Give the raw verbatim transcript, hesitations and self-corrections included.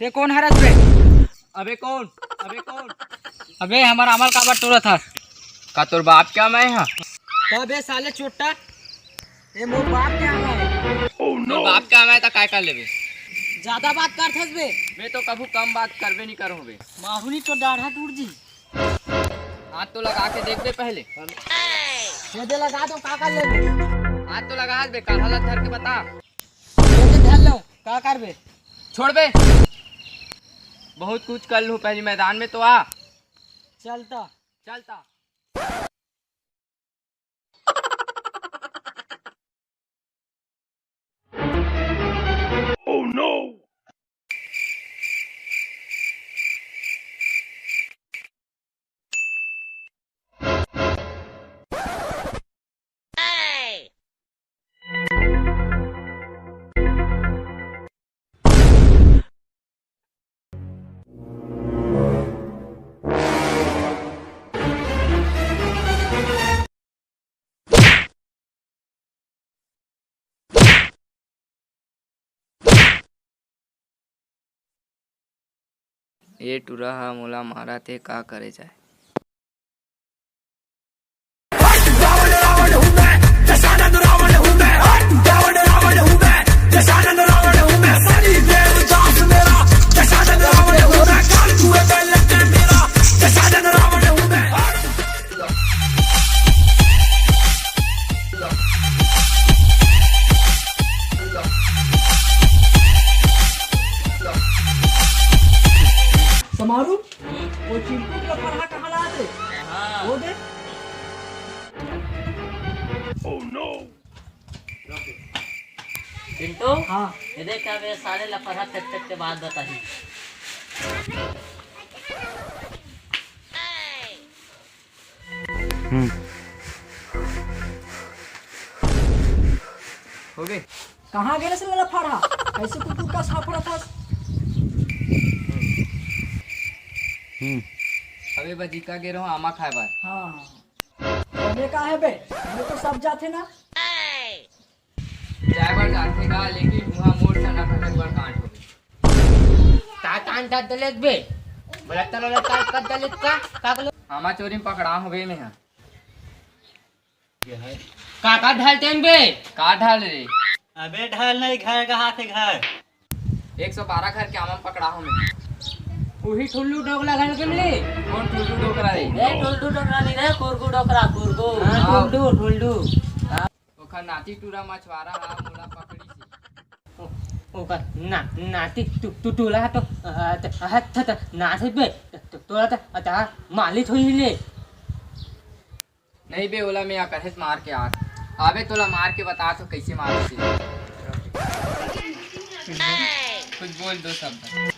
कौन हरस बे? अबे कौन? अबे कौन? अबे हमर अमल काबर टोरत हस? का तोर बाप के अमय हा? त बे साले चोट्टा, ए मोर बाप के अमय हे। तोर बाप के अमय त काय कर लेबे? ज्यादा बात करथस बे। मैं तो कभू कम बात करबे नहीं करूँ बे। माहुनी तो डाढ़ा टूट जी। हाथ तो लगा के देख बे पहले। ये दे लगा दो, का कर लेबे? हाथ तो लगा बे, काढ़ा ला धर के बता। ये दे धर लो, का करबे? छोड़ बे। बहुत कुछ कर लूँ, पहले मैदान में तो आ। चलता। चलता। ए टूरा ह मोला मारत हे, का करे जाय? समारू, वो चिंटू के लफड़ा कहाँ ला दे? वो दे। चिंटू, हाँ। ये देख, अब ये सारे लफड़ा चट चट के बात बताही। हम्म। हो गए। कहाँ गेले से लफड़ा? कैसे कुकुर का साफड़ा था? हम्म। अबे बजीका गे रहो आमा खाए बर। हाँ। अबे का है बे? ये तो सब जाते ना। जाए बर जाथे गा, लेकिन उहाँ मोर सना खटक बर कांड हो गए। का कांड कर देले बे? बोला तलो ले का कर देले का? का बोलो? आमा चोरी में पकड़ा हो गए मैं हाँ। का का ढालतेन बे? का ढाल रे? अबे ढाल नहीं, घर का हाथ है घर। एक सौ बारह घर के आमा पकड़ा हो मैं। उही ठुल्लू डोकला घर के मिली? कौन ठुल्लू डोकला रे? ए ठुल्लू डोकला नहीं रे, कुरगू डोकला, कुरगू। हाँ, हाँ। ठुल्लू, ठुल्लू। ओखर नाती टूरा मछुआरा हा मोला पकड़ी से। ओ-, ओकर ना-, नाती टू-, टू-, टूला तो, अ, त-, अ, त-, त-, नाथे बे, त-, त-, तोला तो, अ, त-, मालिक होई ले। नहीं बे, ओला मैं अकरहे से मार के आ, आबे तोला मार के बता तो कैसे मार से। कुछ बोल दो शब्द।